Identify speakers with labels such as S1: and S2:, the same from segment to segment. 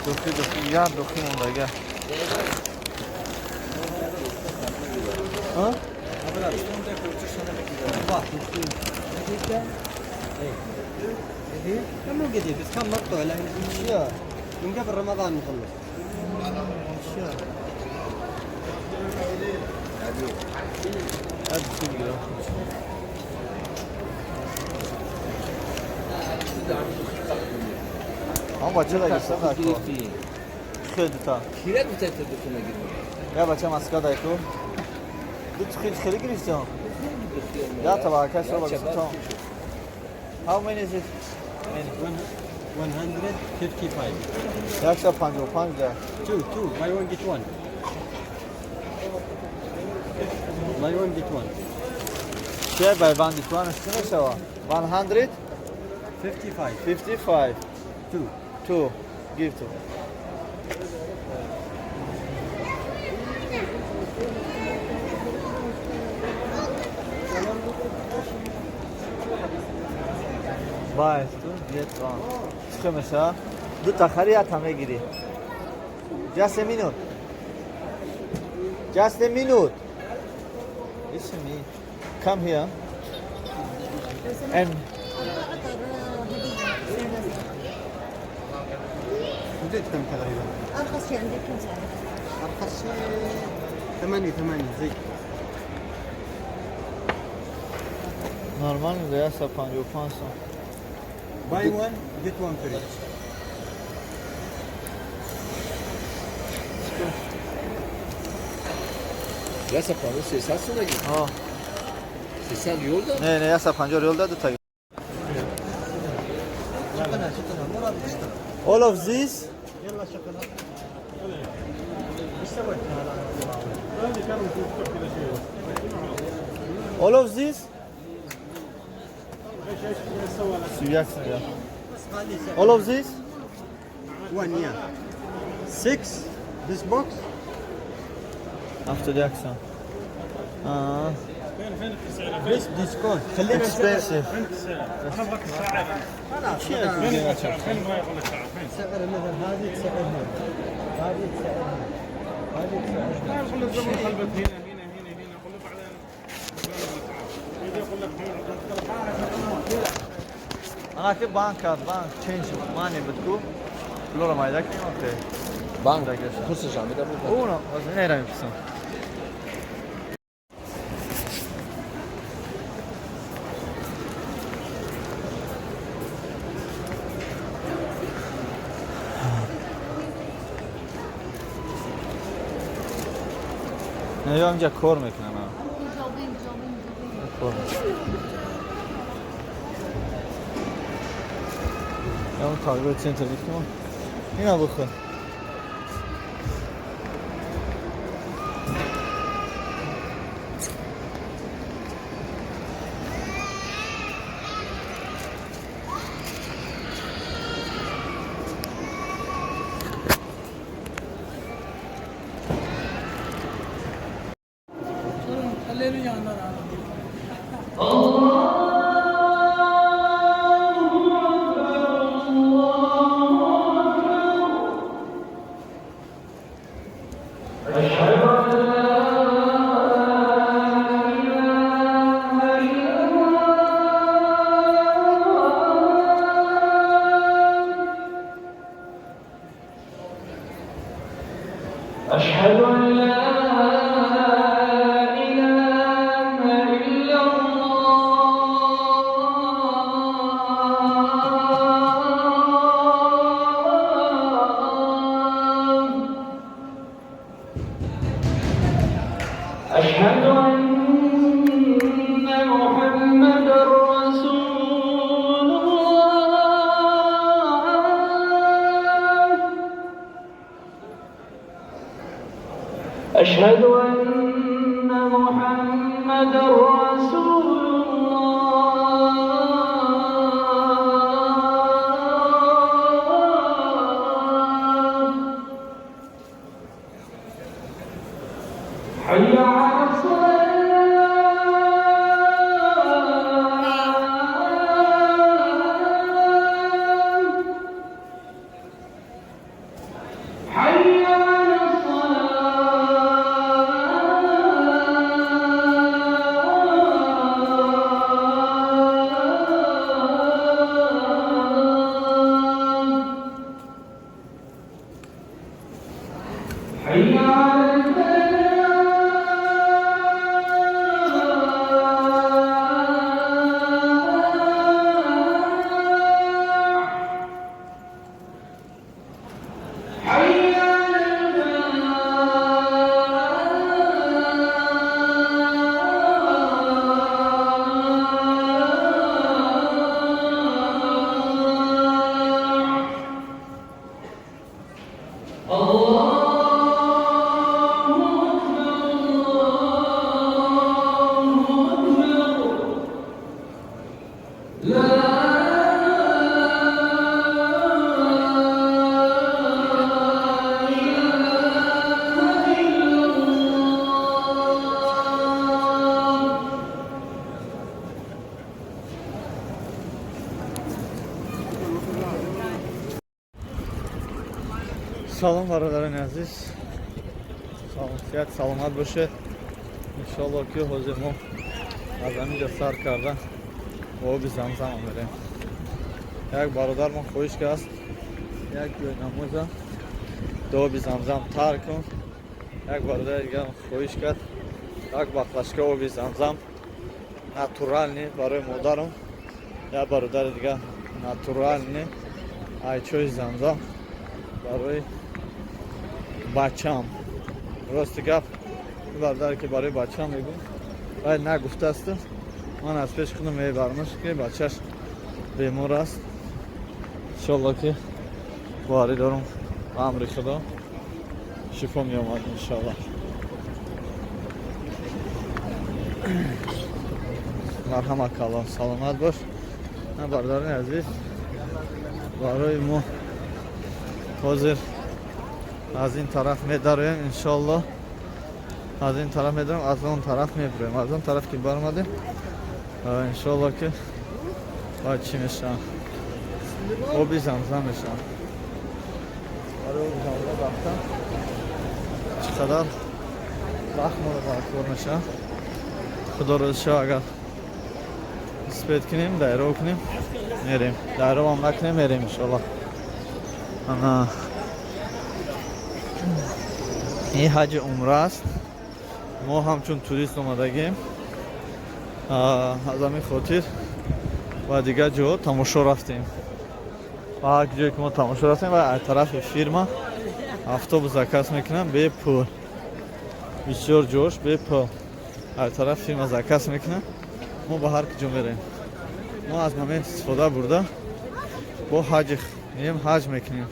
S1: Духи, духи, як духи мондага. А?
S2: لا مو قديم بس كان مقطوع لان
S1: Чия?
S2: من قبل رمضان مخلص.
S1: Чия? Як духи бигирам. Ам бача да гирифта дар кор. Хеле дута.
S3: Кира гуфта то духи нагирем.
S1: Я бача Москва дай ку. Ду тухи хеле гирифтам. Я табака шо ба. How many is it? Many.
S2: 155.
S1: 155 да.
S2: Two, two. Buy one get one. Buy one get one.
S1: Чия buy one get one чӣ мешава? 155.
S2: 55. Two.
S1: Two. Give two. Buy two, get one. Чӣ мешава? Ду та хари я та мегирӣ. Just a minute. Just a minute. Listen me. Come here. And
S2: وزيد كم تقريبا؟
S4: ارخص شيء عندك كم سعره؟
S2: ارخص شيء 8 8 زي.
S1: Нормально, да, 155 сом.
S2: Buy one get one free.
S3: 150 300 сом нагир.
S1: О,
S3: 300 риол да?
S1: не, не, 150 риол да дута.
S2: شغلها شغلها مو راضي تشتغل.
S1: All of this.
S2: يلا شغلها. ايش سويت؟
S1: All of this. 31 сом.
S2: بس خليه سعر.
S1: All of this.
S2: One, yeah. Six, this box.
S1: 71 сом. Аа,
S2: This discount. خلينا
S1: expensive.
S2: خلاص. سعر مثلا هذه تسعرها، هذه تسعرها، هذه تسعرها.
S1: Ана ки банк банк change money буд ку. Пулоро майда кунем окей.
S3: Банк хусушам меда буд.
S1: Уно, нера мепурсам. Не, ё инҷа кор мекунам.
S4: جاوبين جاوبين جاوبين.
S1: Кор мекунам. Ё торговый центр буд ку. Ина бухӯр.
S5: أشهد أن لا إله إلا الله. أشهد أن محمدا رسول الله. أشهد أن محمدا رسول الله. حي على الصلاة. الله أكبر الله أكبر لا إله إلا الله.
S1: Салом, бародарони азиз, саломатият, саломат бошед. Иншоалло, ки ҳозир мо аз ҳаминҷо сар карда ба оби Замзам мерем. Як бародар мо хоҳиш кардааст, як ҷои намоза до оби Замзам тар кун. Як бародари дигар хоҳиш кард, як баклажка оби Замзам натуральный барои модарам. Як бародари дигар натуральный ай чои Замзам барои бачам. Рости гап, ин бародаре, ки барои бачам мегӯм, вай нагуфтааст, ман аз пеш худам мебармаш, ки бачаш бемор аст. Иншолло, ки боварӣ дорум, ба амри Худо шифо меомад, иншолло. Марҳамат, калон, саломат бош. На, бародарони азиз, барои мо ҳозир аз ин тараф медароем, иншолло. Аз ин тараф медароем, аз он тараф мебироем. Аз он тараф ки баромадем, иншолло, ки баъд чӣ мешавам, оби Замзам мешавам. Барои оби Замзам рафтан чӣ қадар вақт моро баркор мешавад. Худо розӣ шава, агар успеть кунем, дайро кунем, мерем, дайровам накунем, мерем, иншолло. Ана, ин ҳаҷи умра аст. Мо ҳамчун турист омадагем, аз ҳамин хотир ба дигар ҷо тамошо рафтем. Ба ҳар ҷое ки мо тамошо рафтем, ва аз тарафи фирма автобус заказ мекунам бепул. Бисёр ҷош бепул аз тарафи фирма заказ мекунам. Мо ба ҳар ҷо мерем, мо аз момент истифода бурда бо ҳаҷ меем, ҳаҷ мекунем.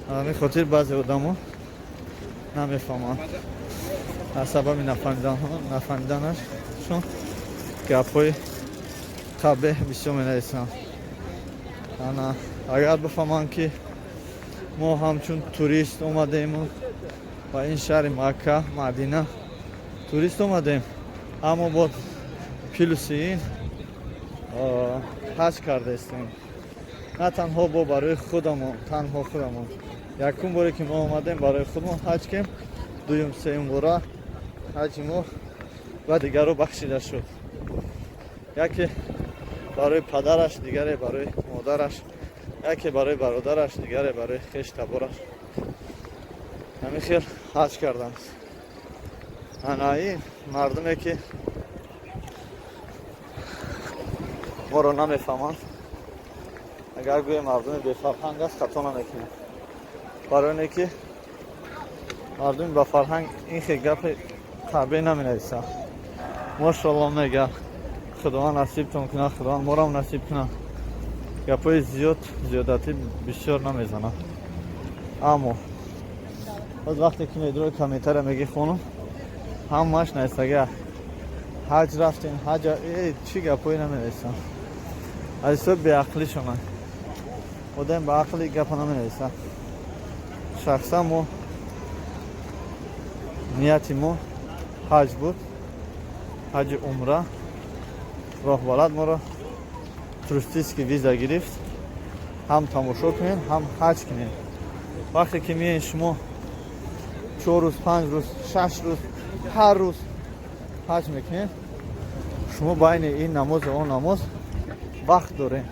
S1: Аз ҳамин хотир баъзе одамо намефаҳманд. Аз сабаби нафаҳмиданашон гапҳои қабеҳ бисёр менависанд. Ана, агар бифаҳманд, ки мо ҳамчун турист омадему ба ин шаҳри Макка, Мадина турист омадем, аммо бо плюси ин ҳаҷ кардаистем. На танҳо бо барои худамон, танҳо худамон. Якум боре, ки мо омадем, барои худмон ҳаҷ кем, дуюм, сеюм бора ҳаҷи мо ва дигарро бахшида шуд. Яке барои падараш, дигаре барои модараш, яке барои бародараш, дигаре барои хеш табораш. Ҳамин хел ҳаҷ карданд. Ана, ин мардуме, ки моро намефаҳманд, агар гӯем мардуми бефарҳанг аст, хато намекунем, барои оне ки мардуми ба фарҳанг ин хел гапи қабеҳ наменависанд. Мошоалло мега, Худованд насибтон кунад, Худованд морам насиб кунад. Гапҳои зиёд, зиёдатӣ бисёр намезанад. Аммо боз вақте ки медрои комментария меги, хонум, ҳамааш нависага: ҳаҷ рафтем, ҳаҷ чӣ гапҳое наменависанд. Аз ҳисоби беақлишона. Одам ба ақли гапа наменависад. Шахсан мо нияти мо ҳаҷ буд, ҳаҷи умра. Роҳбалад моро туристический виза гирифт, ҳам тамошо кунем, ҳам ҳаҷ кунем. Вақте ки меоед шумо 4 рӯз, 5 рӯз, 6 рӯз, ҳар рӯз ҳаҷ мекунед, шумо байни ин намозу он намоз вақт дорем,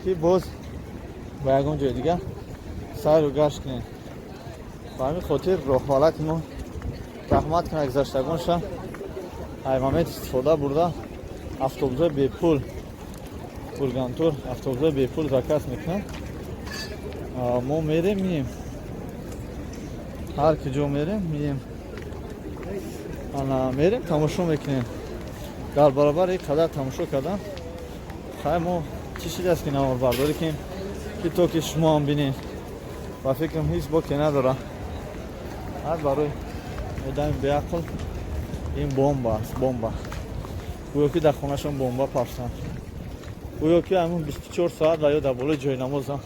S1: ки боз ба ягон ҷои дигар сайру гашт кунед. Ба ҳамин хотир роҳбалати мо, раҳмат кунад гузаштагонша, ай момент истифода бурда автобусҳои бепул, Ургантур автобусҳои бепул заказ мекунад. Мо мерем, мием, ҳар ки ҷо мерем, мием. Ана, мерем, тамошо мекунем. Дар баробари қадар тамошо кардан, хай, мо чӣ шидааст, ки наворбардорӣ кунем, ки то ки шумоам бинед. Ба фикрам ҳеҷ боке надорад. Ҳар барои одами беақл ин бомба аст, бомба. Гӯё ки дар хонашон бомба партанд. Гӯё ки ҳамун 24 соат ва ё дар болои ҷойнамозам.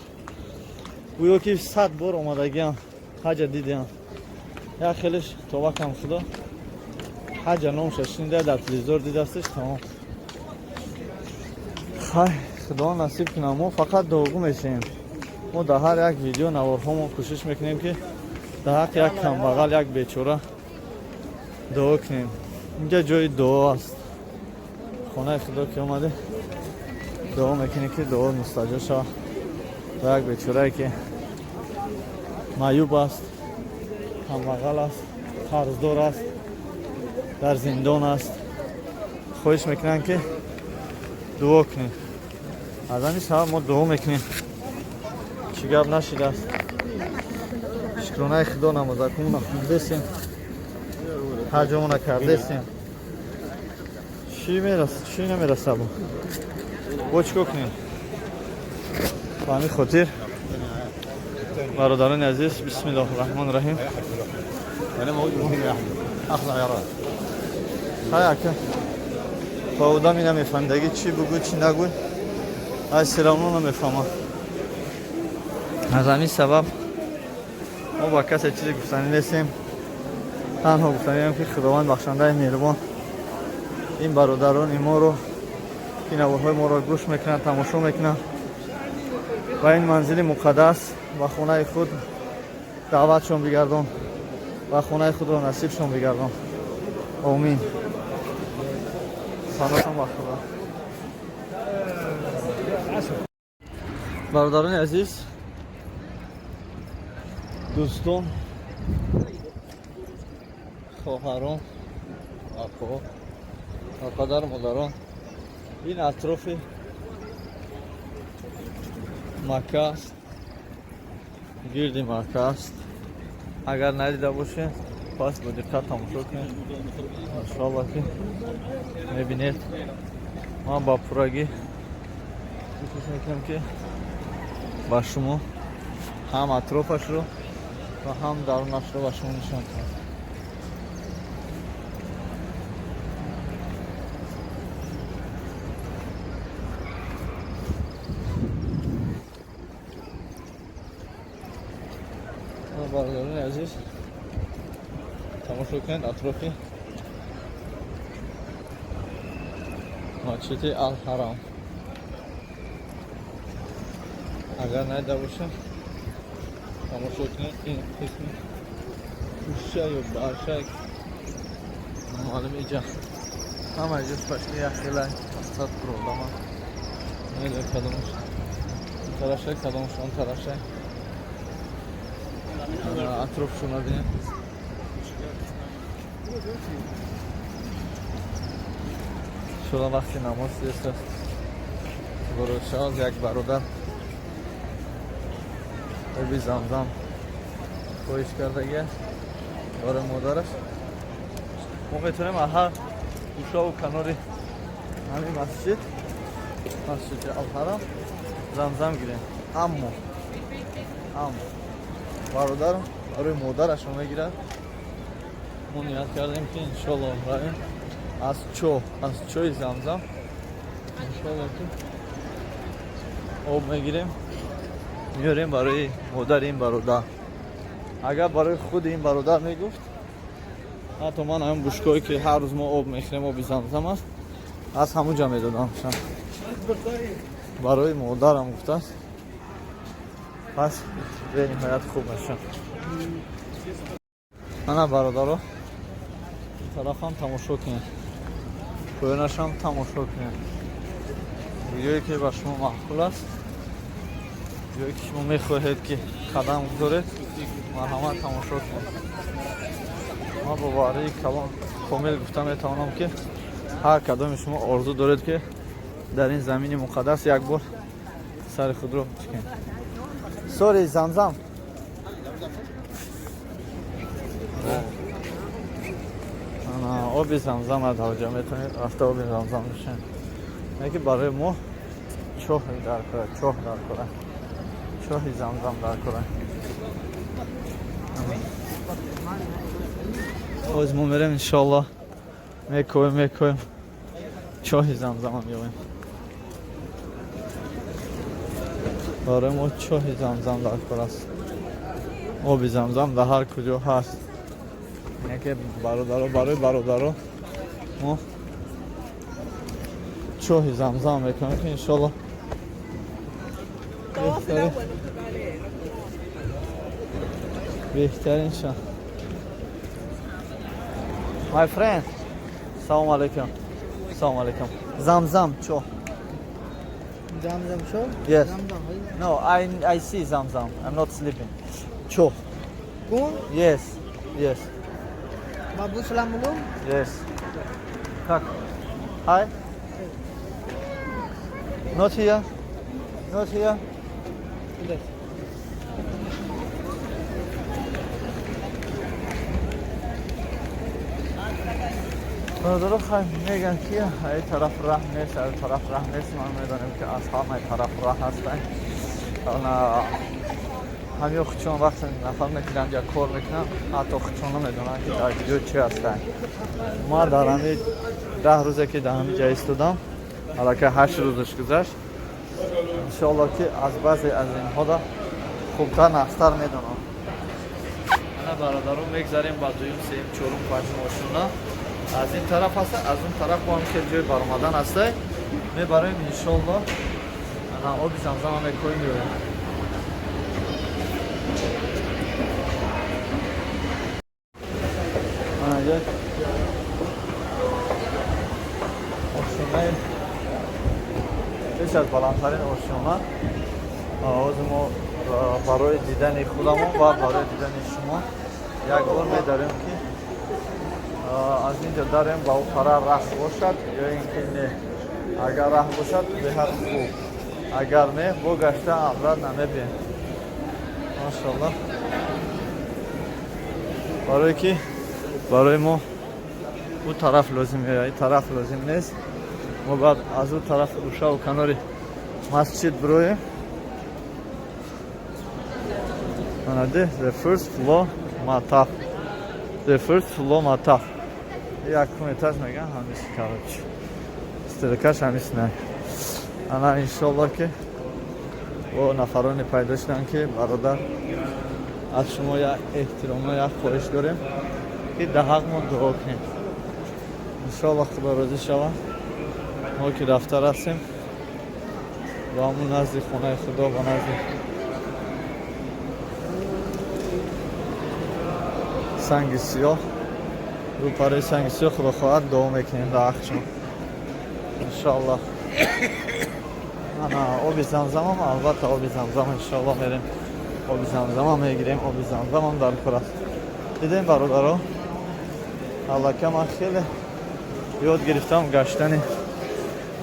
S1: Гӯё ки 100 бор омадагиам, ҳаҷа дидиам. Як хелеш тобакам худо ҳаҷа номша шунида, дар телевизор дидастش, тамом. Хай, худо насиб кунам, мо фақат дуогӯ мешавем. Мо дар ҳар як видео наворҳомо кӯшиш мекунем, ки дар ҳаққи як камбағал, як бечора дуо кунем. Инҷа ҷои дуо аст. Хонаи худо ки омаде, дуо мекунем, ки дуо мустаҷоб шавад. Ва як бечорае ки маъюб аст, камбағал аст, қарздор аст, дар зиндон аст, хоҳиш мекунанд, ки дуо кунем. Аз ҳамин сабаб мо дуо мекунем. Чӣ гап нашидааст? Шукронаи худо, намозакумона хондесем, ҳаҷомона кардесем. Чӣ мерас, чӣ намераса? Бо чӣ кор кунем? Ба ҳамин хотир, бародарони азиз, бисмиллоҳи раҳмони раҳим.
S2: انا موجود هنا يا احمد اخذ عيارات.
S1: Хай, ака, ба одами намефаҳмидагӣ чӣ бугӯ, чӣ нагӯй, ай всё равно намефаҳмам. Аз ҳамин сабаб мо ба касе чизе гуфтанӣ нестем. Танҳо гуфтанием, ки худованд бахшандаи меҳрубон ин бародарони моро, ки наворҳои моро гӯш мекунанд, тамошо мекунанд, ва ин манзили муқаддас ва хонаи худ даъватшон бигардон ва хонаи худро насибшон бигардон. Омин. Салотон ба худо. Бародарони азиз, дӯстон, хоҳарон, ако ва падару модарон, ин атрофи Макка аст, гирди Макка аст. Агар надида бошед, пас бо диққат тамошо кунед, иншоалло ки мебинед. Ман ба пуррагӣ кӯшиш мекунам, ки ба шумо ҳам атрофашро ва ҳам дарунашро ба шумо нишон кунам. Бародарони азиз, тамошо кунед атрофи масҷиди Алҳарам. Агар надида бошад, тамошо кунед. Ин қисми кӯша ё барша маълум, иҷа ҳама иҷо пашти як хела мақсад пуродама. Намедонем, кадомаш ин тарафша, кадомаш он тарафша. Атрофшо набинем. Шула вақти намоз аст, шавад, як бародар оби замзам хоҳиш кардагиаст барои модараш. Мо метавонем аз ҳар гӯшаву канори ҳамин масҷид, масҷиди Алҳарам, замзам гирем, аммо бародар барои модарашро мегирад. Мо ният кардем, ки иншолло равем аз чоҳ, аз чоҳи замзам, иншолло ки об мегирем, меорем барои модари ин бародар. Агар барои худи ин бародар мегуфт, ҳатто ман ҳамин бушкое ки ҳар рӯз мо об мехӯрем, оби замзам аст, аз ҳамун ҷа медодам. Барои модарам гуфтааст, пас бениҳоят хуб мешавад. Ана, бародаро, ин тарафам тамошо кунед, поёнашам тамошо кунед. Ҷое ки ба шумо маъқул аст, ҷое ки шумо мехоҳед ки қадам гузоред, марҳамат, тамошо кунед. Ман бо боварии калон комил гуфта метавонам, ки ҳар кадоми шумо орзу доред, ки дар ин замини муқаддас як бор сари худро чикунед. Сори, замзам. Ана, оби замзам аз ҳавҷа метавонед рафта оби замзам нӯшед. Яке барои мо чоҳ дар кора, чоҳ дар кора, чоҳи замзам дар кора. Боз мо мерем, иншоалло, мекоем, мекоем, чоҳи Замзамам меоем. Барои мо чоҳи Замзам дар кор аст. Оби Замзам дар ҳар куҷо ҳаст. Яке бародаро, барои бародаро мо чоҳи Замзам мекунем, ки иншоалло беҳтарин, беҳтарин ша. My friend, салом алейкум. Салом алейкум. Замзам чоҳ.
S2: Zamzam show?
S1: Yes.
S2: Zamzam.
S1: No, I see Zamzam. I'm not sleeping. Чоҳ.
S2: Kun?
S1: Yes.
S2: Babu salam belum?
S1: Yes. Как? Hi. Not here. Not here.
S2: Yes.
S1: Бародаро, хай, меган, ки ай тараф раҳ нест, ай тараф раҳ нест. Ман медонем, ки аз ҳамаи тараф раҳ ҳастанд. Ана ҳамё хучон вақте нафар мекунанд я кор мекунанд, ҳатто хучон намедонанд, ки дар ҷо чи ҳастанд. Ма дар ҳами 10 рӯзе, ки дар ҳами ҷа истодам, аллакай 8 рӯзаш гузашт. Иншоалло, ки аз баъзе аз инҳода хубтар, нақстар медонам. Ана, бародарон, мегзарем ба дуюм, сеюм, чорум, панҷум ошона. Аз ин тараф ҳаста, аз он тараф бо ҳам хел ҷои баромадан ҳаста. Мебароем, иншоалло, ана оби Замзама мекоем, меоем. Ана як ошонаи пеш аз баландтарин ошона. Ҳозир мо барои дидани худамон ва барои дидани шумо як бор медарем, ки аз ин ҷо дарем, ба ӯ тараф раҳ бошад ё ин ки не. Агар раҳ бошад, беҳад хуб, агар не, бо гашта обратно намебием, машалло. Барое ки барои мо ӯ тараф лозим, ин тараф лозим нест. Мо бояд аз ӯ тараф гӯшаву канори масҷид бироем. Анаде the first floor матаф, the first floor матаф, якум этаж меган ҳамис. Короче, стрелкаш ҳамис не. Ана, иншолло, ки бо нафароне пайдо шуданд, ки бародар, аз шумо як эҳтиромо, як хоҳиш дорем, ки дар ҳақ мо дуо кунем. Иншолло, Худо розӣ шавад. Мо ки рафта расем ба ҳамун назди хонаи Худо, ба назди санги сиёҳ, рӯпараи санги сиёҳ, Худо хоҳад, дуо мекунем дар ҳаққшон, иншоалло. Ана оби Замзамам, албатта, оби Замзам, иншоалло, мерем, оби Замзамам мегирем. Оби Замзамам дар кор аст. Дидем, бародаро, аллака ман хеле ёд гирифтам гаштани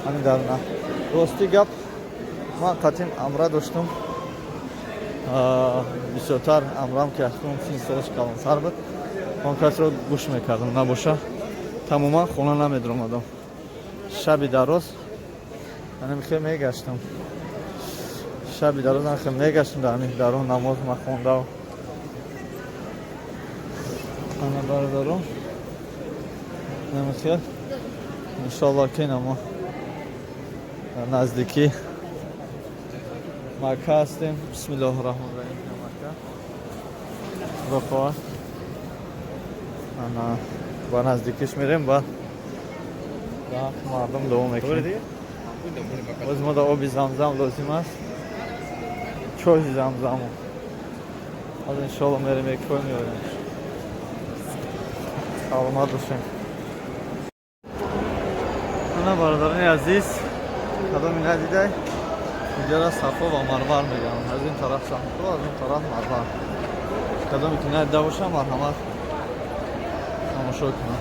S1: ҳамин дар на. Рости гап, ман қатим амра доштум, бисёртар амрам, ки аз син солаш калонтар буд, он касро гӯш мекардам. Набоша, тамоман хона намедиромадам. Шаби дароз ҳамин хел мегаштам, шаби дароз ҳамин хел мегаштам дар ҳамин дарон, намоз махондав. Ана, бародарон, ҳамин хел, иншоалло, ки намо дар наздикӣ Макка ҳастем. Бисмиллоҳи раҳмони раҳим. Макка, Худо хоҳад, ана ба наздикиш мерем, ба мардум дуо мекунем. Боз мо да оби Замзам лозим аст, чоҳи Замзаму. Аз иншоалло мерем, мекоем, меоем. Саломат бошем. Ана, бародарони азиз, кадоми надидай, инҷара Сафо ва Марвар мегӯям. Аз ин тараф Сафо, аз он тараф Марвар. Кадоме ки надида бошам, марҳамат, тамошо кунам.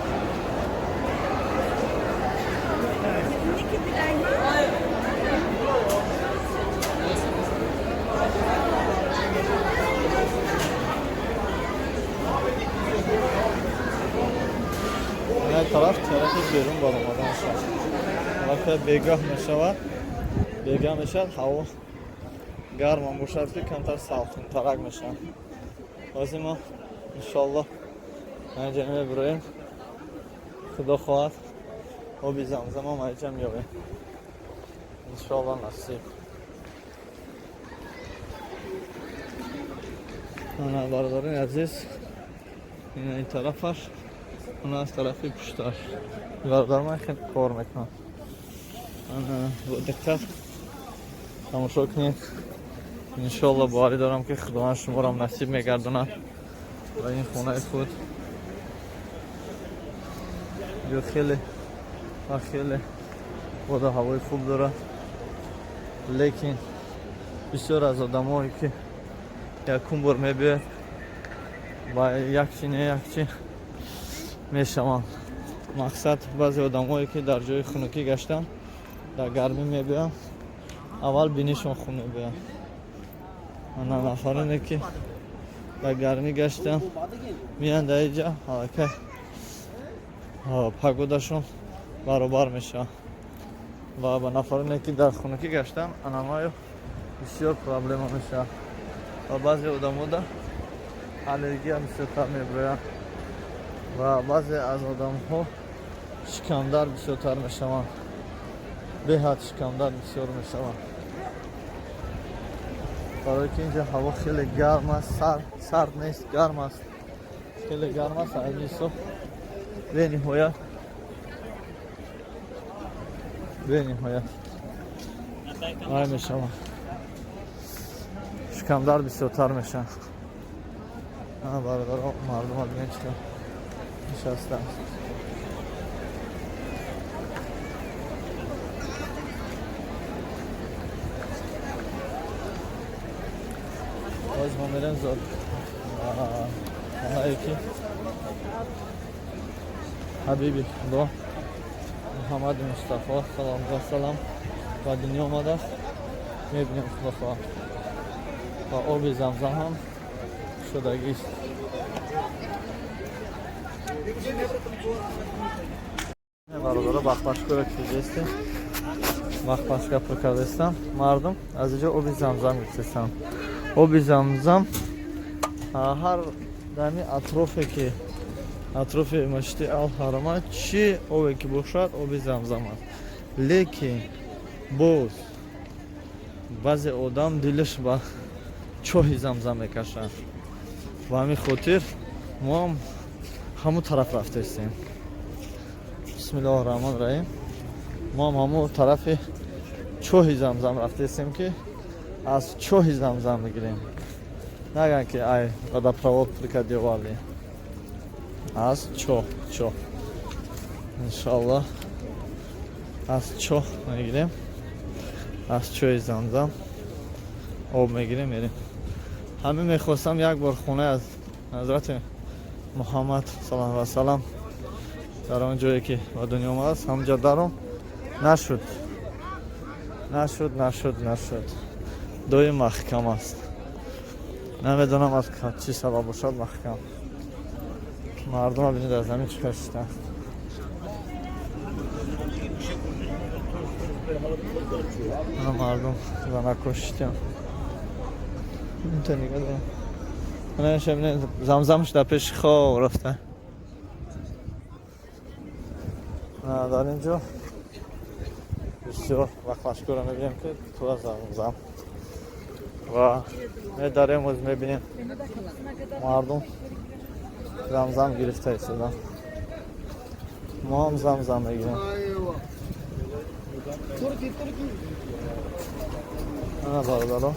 S1: Ин тараф, тарафи берун баромадан шуд. Вақте бегаҳ мешавад, бегаҳ мешавад, ҳаво гармам бошад, ки камтар салқинтарак мешавад. Ҳозир мо Иншоаллоҳ, инҷа мебироем, худо хоҳад, оби замзамам айҷа меёбем, иншоаллоҳ, насиб. Ана, бародарони азиз, ина ин тарафаш, она аз тарафи пушташ. Бародар, ман хеле кор мекунам. Ана, бо диққат тамошо кунед. Иншоалло, боварӣ дорам, ки Худованд шуморо насиб мегардонад ва ин хонаи худ. Ҷо хеле ва хеле боду ҳавои хуб дорад, лекин бисёр аз одамое, ки якум бор мебиёяд, ба як чи не як чи мешаванд. Мақсад, баъзе одамое, ки дар ҷои хунукӣ гаштанд, дар гармӣ мебиёянд, аввал бинишон хун мебиёяд. Ана, нафароне, ки дар гармӣ гаштанд, меянд дар иҷа, аллакай погодашон баробар мешавад. Ва ба нафароне, ки дар хунукӣ гаштанд, анамаю бисёр проблема мешавад ва баъзе одамода аллергия бисёртар мебирояд ва баъзе аз одамҳо шикамдард бисёртар мешаванд, беҳад шикамдард бисёр мешаванд, барое ки инҷа ҳаво хеле гарм аст. Сард нест, гарм аст, хеле гарм аст. Аз ин ҳисоб бениҳоят, бениҳоят вай мешаванд, шикамдард бисёртар мешавад. Бародаро, мардума бинед, чӣ нишастааст. Боз мо мерем зод хонае, ки ҳабиби Худо Муҳаммади Мустафо саллаллоҳу алайҳи васалам ба дунё омадааст. Мебинем, Худо хоҳад, ва оби замзам ҳам шудагист. Бародаро, баклажкаро кидестем, баклажка пур кардастам. Мардум аз инҷо оби замзам гирифтастам. Оби замзам ҳар дами атрофе, ки атрофи масҷиди Алҳарама, чӣ обе ки бошад, оби замзам аст. Лекин боз баъзе одам дилаш ба чоҳи замзам мекашад. Ба ҳамин хотир моам ҳамун тараф рафтаистем. Бисмиллоҳи раҳмони раҳим. Моам ҳамун тарафи чоҳи замзам рафтаистем, ки аз чоҳи замзам бигирем, наган ки ай водопровод пур карди, оварди. Аз чоҳ, иншоаллоҳ, аз чоҳ мегирем, аз чоҳи замзам об мегирем, мерем. Ҳамин мехостам як бор хонаи аз ҳазрати Муҳаммад саллаллоҳу алайҳи васалам, дар он ҷое, ки ба дунё омадааст, ҳамҷа даром. Нашуд, нашуд, нашуд, нашуд. Доим маҳкам аст. Намедонам, аз чӣ сабаб бошад маҳкам. Мардума бинед, аз замин чӣ кашидаанд. Мардум занако шитям. Инта нигоҳ дорам. Замзамш дар пеши хоб рафта. Дар ин ҷо бисёр баклажкаро мебинем, ки тура замзам, ва медарем, оз мебинем, мардум замзам гирифта истодан. Мо ҳам замзам мегирем. Ана, бародаро,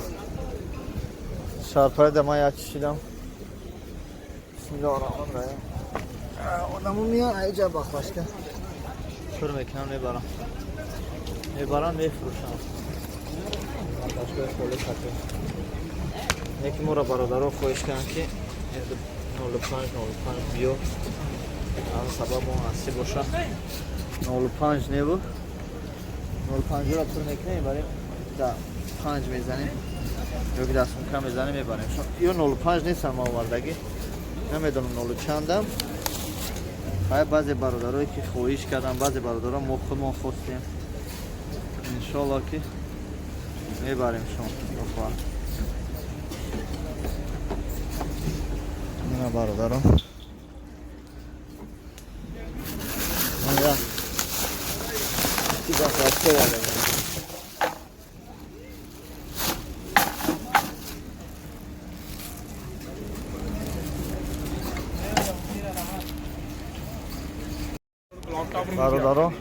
S1: шарпайда ман як чишидам. Бисмиллоҳи раҳмони раҳим. Одамо меян, айҷа баклажка пур мекунам, мебарам, мебарам, мефурӯшам. Баклажкаи холи хати неки моро бародаро хоҳиш карданд, ки 05 05 биё. Аз сабаб мо ҳастӣ боша, 05 небу 05-ро пур мекунем, мебарем, да панҷ мезанем ё ки дар сумка мезанем, мебарем. Ё 05 нестам ма овардагӣ, намедонам нолу чандам. Ҳай, баъзе бародарое, ки хоҳиш кардам, баъзе бародаро, мо худмон хостем, иншоалло, ки мебарем шон, худо хоҳад. Ина. Бародарон, ман як чиза хостовардам. Бародарон,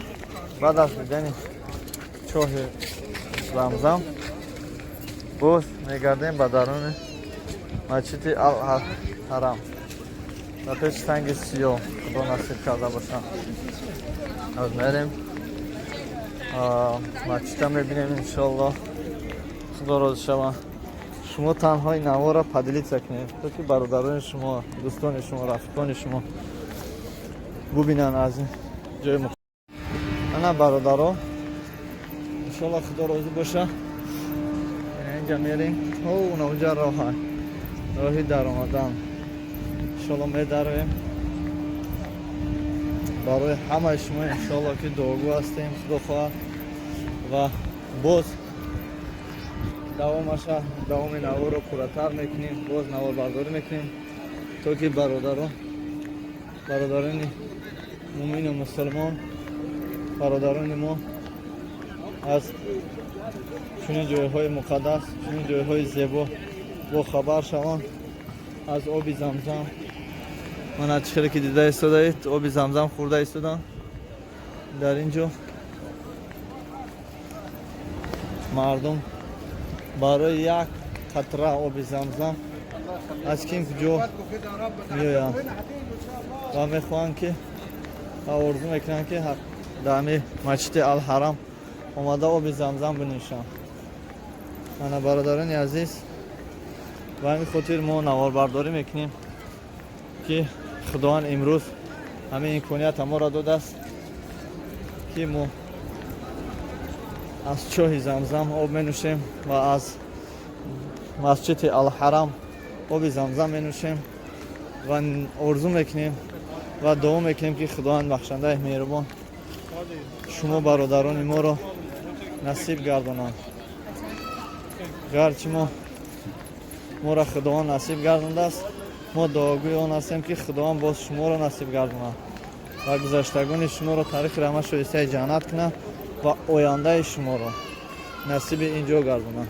S1: баъд аз дидани чоҳи Замзам боз мегардем ба даруни масҷиди Ал-Ҳарам, ба пеши санги сиёҳ. Худо насиб карда бошад, аз мерем, масҷида мебинем, иншоалло, Худо розӣ шава. Шумо танҳо ин наворро поделиться кунед, то ки бародарони шумо, дӯстони шумо, рафиқони шумо бубинанд аз ин ҷои. Ана, бародаро, иншоалло, Худо розӣ боша, инҷа мерем. Унаунҷа роҳа, роҳи даромадан. Иншоалло, медароем. Барои ҳамаи шумо, иншоалло, ки дуогӯ ҳастем, Худо хоҳад, ва боз давомаша, давоми наворро пурратар мекунем, боз наворбардорӣ мекунем, то ки бародарон, бародарони мумину мусулмон, бародарони мо аз чунин ҷойҳои муқаддас, чунин ҷойҳои зебо бохабар шаванд, аз оби Замзам. Мана, чӣ хеле ки дида истодаед, оби Замзам хӯрда истоданд дар ин ҷо мардум. Барои як қатра оби Замзам аз ким куҷо меоянд ва мехоҳанд ки ва орзу мекунанд, ки дар ҳами масҷиди Алҳарам омада оби Замзам бинӯшанд. Ана, бародарони азиз, ба ҳамин хотир мо наворбардорӣ мекунем, ки Худованд имрӯз ҳамин имконията моро додааст, ки мо аз чоҳи Замзам об менӯшем ва аз масҷиди Алҳарам оби Замзам менӯшем ва орзу мекунем ва дуо мекунем, ки Худованд бахшандаи меҳрубон шумо бародарони моро насиб гардонад. Гарчи мо моро Худованд насиб гардондааст, мо дуогӯи он ҳастем, ки Худованд боз шуморо насиб гардонад ва гузаштагони шуморо тариқи раҳмат шоистаи ҷаннат кунад ва ояндаи шуморо насиби ин ҷо гардонад.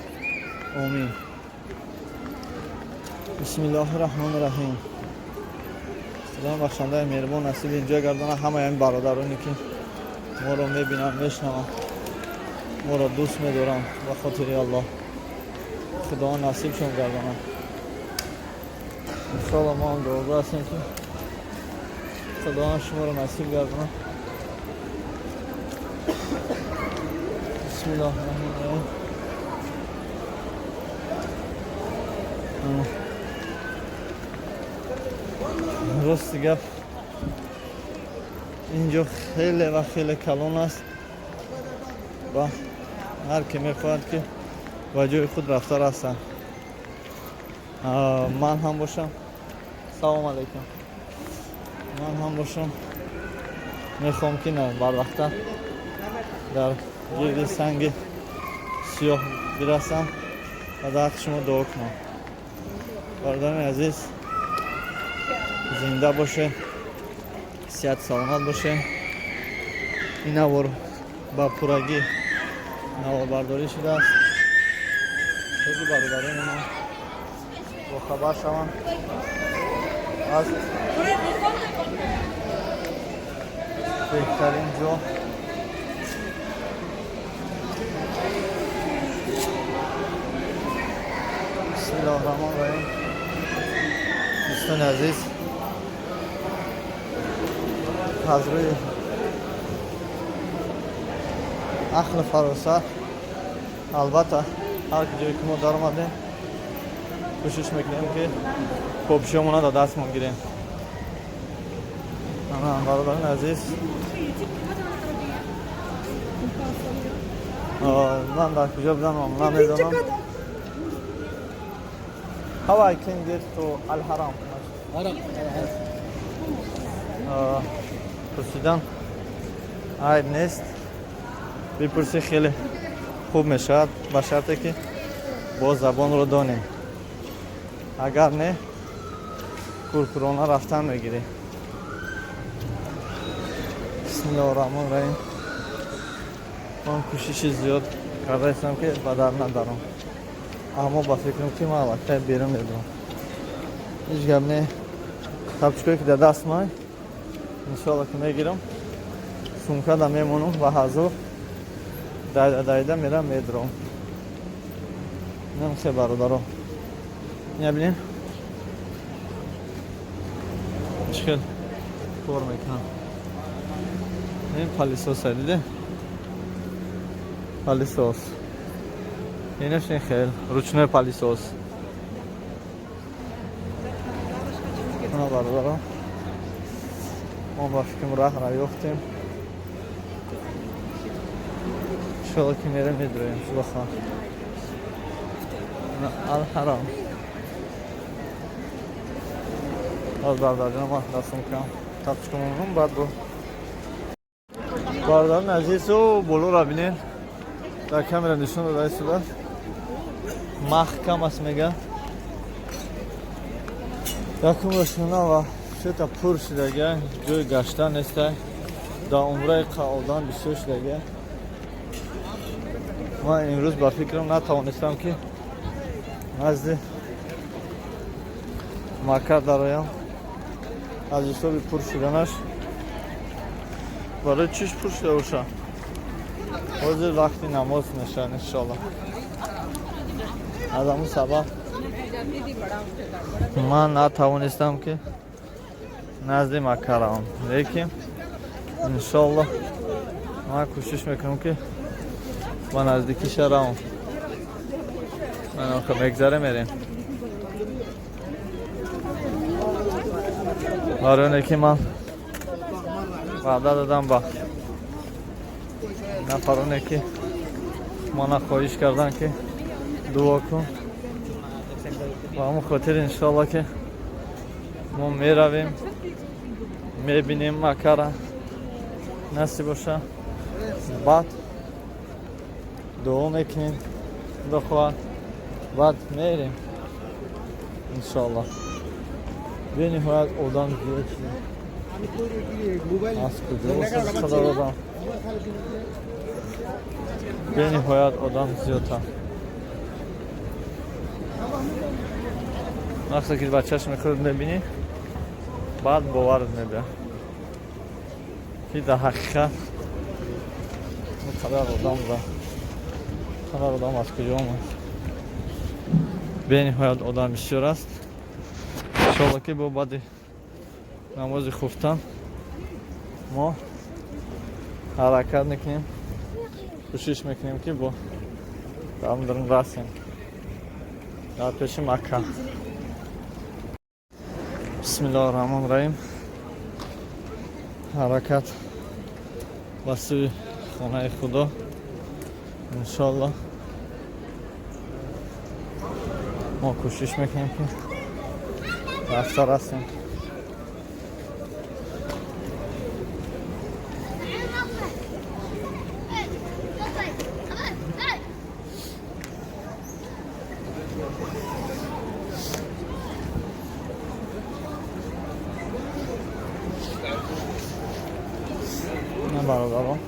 S1: Омин. Бисмиллоҳи раҳмони раҳим. Худованд бахшандаи меҳрубон насиби ин ҷо гардонад ҳамаи ин бародароне, ки моро мебинанд, мешнаванд, моро дӯст медоранд. Ба хотири Аллоҳ Худованд насибшон гардонад. Иншоалло, мо ҳам дуогӯ ҳастем, ки Худованд шуморо насиб гардонад. Бисмиллоҳи раҳмони раҳим. Рости гап, инҷо хеле ва хеле калон аст ва ҳар ке мехоҳад, ки ба ҷои худ рафта расанд. Ман ҳам бошам, салом алайкум, ман ҳам бошам, мехоҳам, ки барвақта дар гирди санги сиёҳ бирасам ва дар ҳаққи шумо дуо кунам. Бародарони азиз, зинда бошед, сиҳату саломат бошед. Ин навор ба пуррагӣ наворбардорӣ шудааст, то ки бародарони мо бохабар шаванд аз беҳтарин ҷо. Бисмиллоҳи раҳмони раҳим. Дӯстони азиз, аз рӯи ақли фаросат, албатта, ҳар ҷое ки мо даромадем, кӯшиш мекунем, ки копшиёмона дар дастмон гирем. Ана, бародарони азиз, ман дар куҷо будам, намедонам. How I can get to Al-Haram?
S3: Haram.
S1: Пурсидан айб нест, бипурсӣ, хеле хуб мешавад, ба шарте ки боз забонро донем. Агар не, Куркурона рафтан мегирӣ. Бисмиллоҳи раҳмони раҳим. Ман кӯшиши зиёд кардаистам, ки ба дар надарам, аммо ба фикрам, ки ман аллакай берун медурам. Ҳеҷ гап не, тапчикое, ки дар даст май, иншоалло, ки мегирам, сумкада мемонам ва ҳазур дайда дайда мерам, медурам. Намхе, бародаро, ина бинем, чӣ хел кор мекунам. Ин пылесоса, диде, пылесос. Инаш ин хел ручной пылесос. Ана, бародаро, мо ба фикрам раҳра ёфтем. Иншоалло, ки мерем, медуроем. Худо хоҳад. Алҳарам. Ҳоз, бародарҷон, ман дастам кам тапчикамонам. Баъд бо бародарони азизу болоро бинед, дар камера нишон дода истодааст, маҳкам аст, мега. Якум ошона ва сета пур шудага, ҷои гаштан нестай. Дар умраи одам бисёр шудага. Ман имрӯз ба фикрам натавонистам, ки назди Макка дароям аз ҳисоби пур шуданаш. Барои чиш пур шуда боша? Ҳозир вақти намоз мешавад, иншоалло. Аз ҳамун сабаб ман натавонистам, ки назди Макка равам, лекин иншоалло, ман кӯшиш мекунам, ки ба наздикиша равам. Мегзаре, мерем. Барои оне ки ман ваъда додам ба нафароне, ки мана хоҳиш карданд, ки дуо кун, ба ҳамон хотир, иншоалло, ки мо меравем, мебинем Маккара, насиб боша. Баъд дуо мекунем, худо хоҳад, баъд мерем, иншоалло. Бениҳоят одам зиёд шуда. Аз куҷо қадар одам? Бениҳоят одам зиёдтар. Вақте ки ба чашми худ мебинӣ, баъд боварат мебиёд, ки дар ҳақиқат ин қадар одам буда. Қадар одам аз куҷо омад? Бениҳоят одам бисёр аст. Иншоалло, ки бо баъди намози хуфтан мо ҳаракат мекунем, кӯшиш мекунем, ки бо дар расем дар пеши Макка. Бисмиллоҳи раҳмони раҳим. Ҳаракат ба сӯи хонаи Худо. Иншоалло, мо кӯшиш мекунем, ки рафта расем. Бародарон,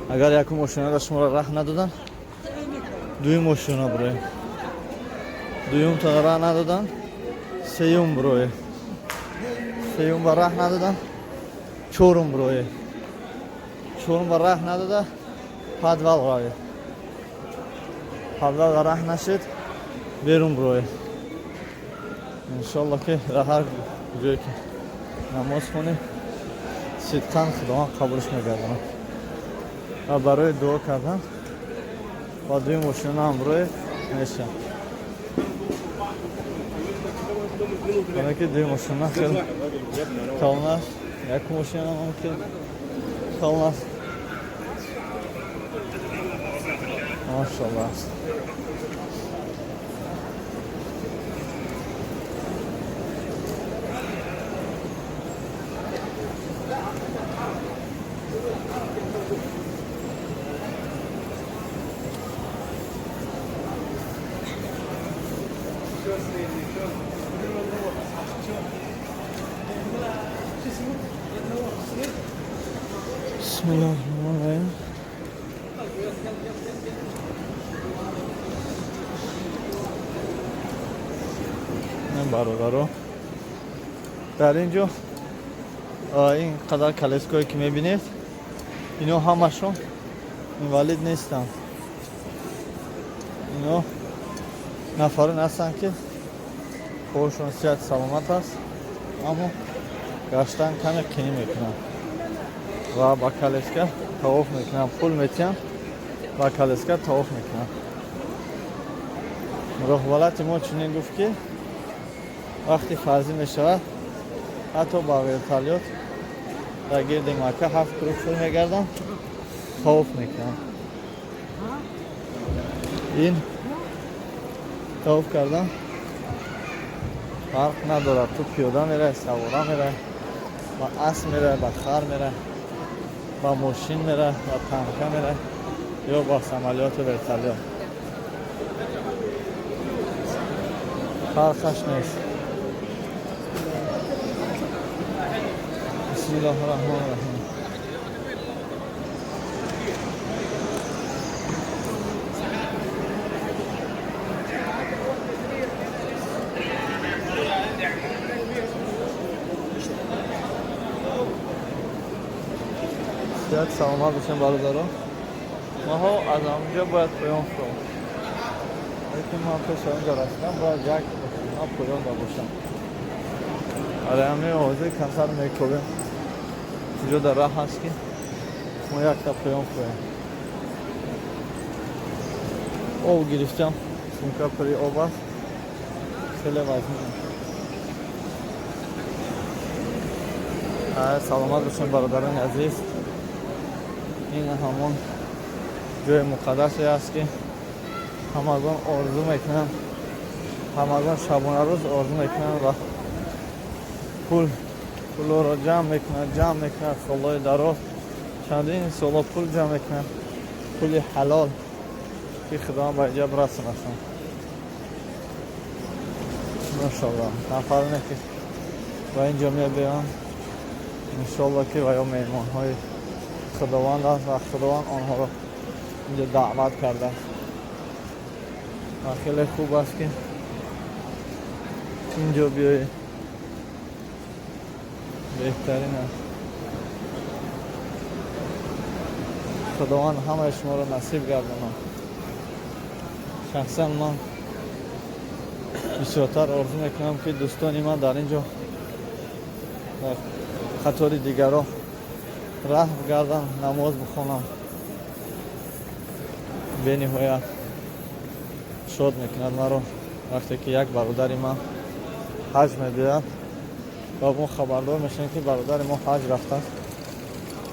S1: агар якум ошёнада шуморо раҳ надодан, дуюм ошёна буроем. Дуюмтона раҳ надодан, сеюм буроe. Сеюм ба раҳ надодан, чорум буроe. Чорум ба раҳ надода, подвал равед. Подвал ба раҳ нашед, берун буроe. Иншолло, ки дар ҳар ҷое ки намоз хонем, сидқан Худованд қабулш мегардонад. Ва барои дуо кардан ба дуюм ошёна ҳам рӯе мешавад. Барои ки дуюм ошёна хеле калон аст, якум ошёна ҳам хеле калон аст. Машаллоҳ аст. Бисмиллоҳи раҳмони раҳим. Бародаро, дар ин ҷо ин қадар коляское ки мебинед, ино ҳамашон инвалид нестанд. Ино нафарон ҳастанд, ки пошон сиҳат саломат аст, аммо гаштан каме қинӣ мекунанд ва ба коляска тавоф мекунанд. Пул метиҳанд, ба коляска тавоф мекунанд. Роҳбалати мо чунин гуфт, ки вақти фарзӣ мешавад, ҳатто ба вертолёт дар гирди Макка ҳафт круг шуд мегарданд, тавоф мекунанд. Ин тавоф кардан фарқ надорад, ту пиёда мерай, савора мерай, ба асп мерай, ба хар мерай, ба мошин мерай, ба танка мерай ё ба самолёту вертолёт, фарқаш нест. Бисмиллоҳи раҳмони раҳим. Сиҳат саломат бошем, бародаро. Маҳо аз ҳамонҷо бояд поён фуром, лекин ман пеш аз онҷо расидам бояд як ман поён да бошам. Аре, ҳамин ҳозир камтар мекобем. Инҷо дар раҳ ҳаст, ки мо якта поён фуроем. Об гирифтам, сумка пури об аст, хеле вазнин. Саломат бошем, бародарони азиз. Ин ҳамон ҷои муқаддасе аст, ки ҳамагон орзу мекунанд, ҳамагон шабонарӯз орзу мекунанд ва пулоро ҷамъ мекунанд, ҷамъ мекунанд солҳои дароз, чандин солҳо пул ҷамъ мекунанд, пули ҳалол, ки Худованд ба иҷаб расонашон. Машаллоҳ, нафароне ки ба ин ҷо мебиёнд, иншоллоҳ, ки ва ё меҳмонҳои Худованд аст ва Худованд онҳоро инҷо даъват кардааст. Ва хеле хуб аст, ки инҷо биёед, беҳтарин аст. Худованд ҳамаи шуморо насиб гардонад. Шахсан ман бисёртар орзу мекунам, ки дӯстони ман дар ин ҷо дар қатори дигарон раҳ бигарданд, намоз бихонанд. Бениҳоят шод мекунад маро, вақте ки як бародари ман ҳаҷ мебиёяд ва мо хабардор мешавем, ки бародари мо ҳаҷ рафтааст.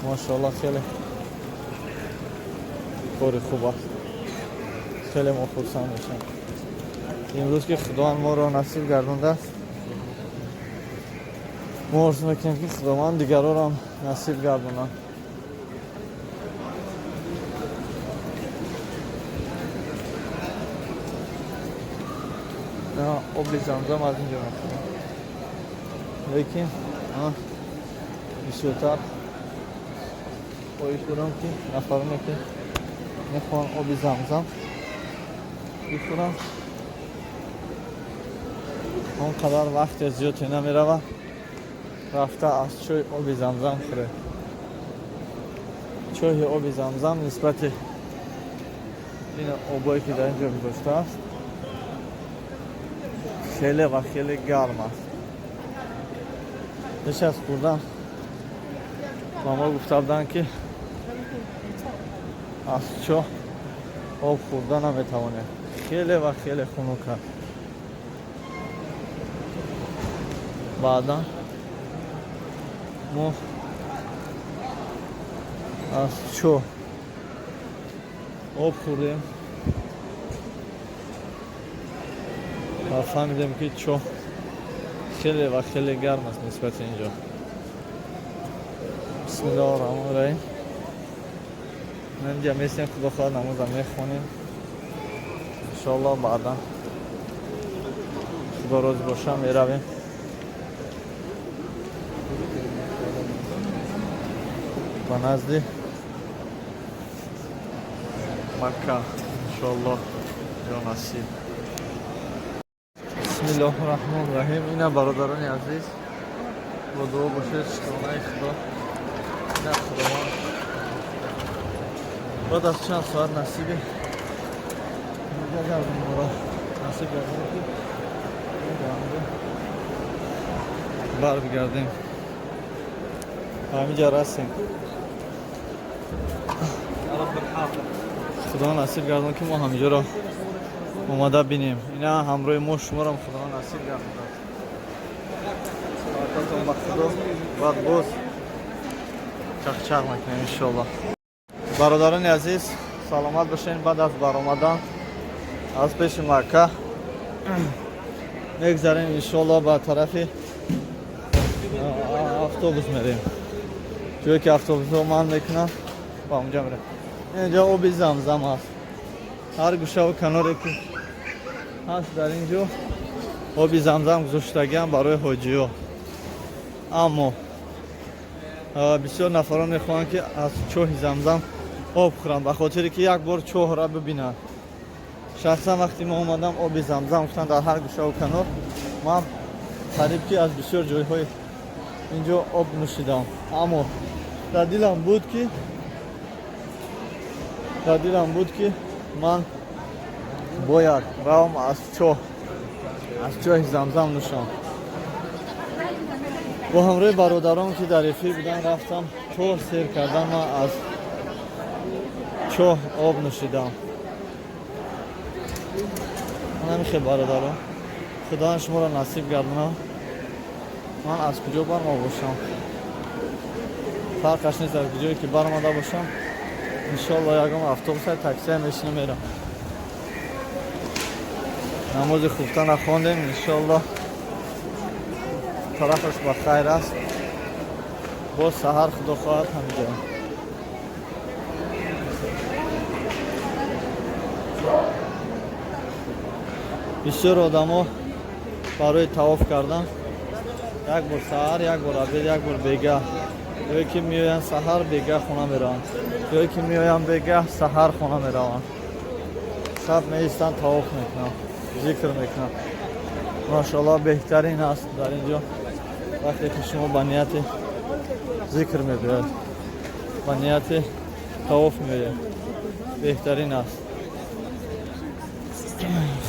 S1: Машоаллоҳ, хеле кори хуб аст, хеле мо хурсанд мешавем. Имрӯз ки Худованд моро насиб гардондааст, мо орзу мекунем, ки Худованд дигарорам насиб гардонад. Оби Замзам аз инҷо мехӯрем, лекин бисёртар хоҳиш дорам, ки нафароне ки мехоҳанд оби Замзам бихӯранд, он қадар вақте зиёде намеравад, рафта аз чой оби Замзам хӯред. Чоҳи оби Замзам нисбати ин обое ки дар ин ҷо гузоштааст, хеле ва хеле гарм аст. Пеш аз хӯрдан ба мо гуфта буданд, ки аз чоҳ об хӯрда наметавонем, хеле ва хеле хунук аст. Баъдан мо аз чоҳ об хӯрдем ва фаҳмидем, ки чоҳ хеле ва хеле гарм аст нисбати ин ҷо. Бисмиллоҳи раҳмони раҳим. Инҷа месем, Худо хоҳад, намоза мехонем, иншоаллоҳ. Баъдан Худо розӣ боша, меравем ба назди Макка, иншоаллоҳ, ё насиб. Бисмиллоҳи раҳмони раҳим. Ина, бародарони азиз, бо дуо бошед, шукронаи Худо. Ина, Худованд баъд аз чанд соат насиби моро насиб гардон, ки барбигардем, ҳаминҷа расем. Худо насиб гардон, ки мо ҳаминҷоро омада бинем. Ина, ҳамроҳи мо шуморам Худо насиб гардонад. Баракатон ба Худо. Баъд боз чахчах мекунем, иншоаллоҳ. Бародарони азиз, саломат бошед. Баъд аз баромадан аз пеши Макка мегзарем, иншоаллоҳ, ба тарафи автобус мерем, ҷое ки автобусҳо ман мекунам, ба онҷа мерем. Инҷа оби Замзам аст. Ҳар гӯшаву каноре ки ҳаст, дар ин ҷо оби Замзам гузоштагиам барои ҳоҷиҳо. Аммо бисёр нафарон мехоҳанд, ки аз чоҳи Замзам об хӯранд, ба хотире ки як бор чоҳра бибинанд. Шахсан вақте мо омадам, оби Замзам гуфтанд дар ҳар гӯшаву канор, ман қариб ки аз бисёр ҷойҳои инҷо об нӯшидам, аммо дар дилам буд, ки ман бояд равам аз чоҳи Замзам нӯшам. Бо ҳамроҳи бародарон, ки дар эфир буданд, рафтам, чоҳ сер кардам, ман аз чоҳ об нӯшидам. Ҳамин хел, бародарон, Худованд шуморо насиб гардонад. Ман аз куҷо барома бошам, фарқаш нест, аз куҷое ки баромада бошам, иншоалло, ягон автобуса, таксия мешинам, мерам. Намози хуфтана хондем, иншоалло, тарафаш ба хайр аст. Боз саҳар, Худо хоҳад, ҳамиҷо. Бисёр одамо барои тавоф кардан як бор саҳар, як бор обед, як бор бегаҳ, ё ки меоянд саҳар, бегаҳ хона мераванд, ё ки меоянд бегаҳ, саҳар хона мераванд, шаб меистанд, тавоф мекунанд, зикр мекунанд. Машоалло, беҳтарин аст дар ин ҷо, вақте ки шумо ба нияти зикр мебиёед, ба нияти тавоф меоед, беҳтарин аст.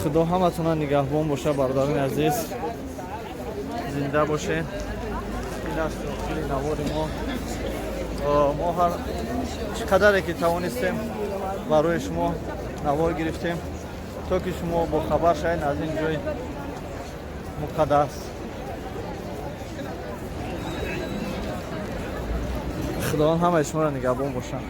S1: Худо ҳаматона нигаҳбон боша. Бародарони азиз, зинда бошед. Ин аст охири навори мо. Мо ҳар чӣ қадаре ки тавонистем, барои шумо навор гирифтем, то ки шумо бохабар шавед аз ин ҷои муқаддас. Худованд ҳамаи шуморо нигаҳбон бошад.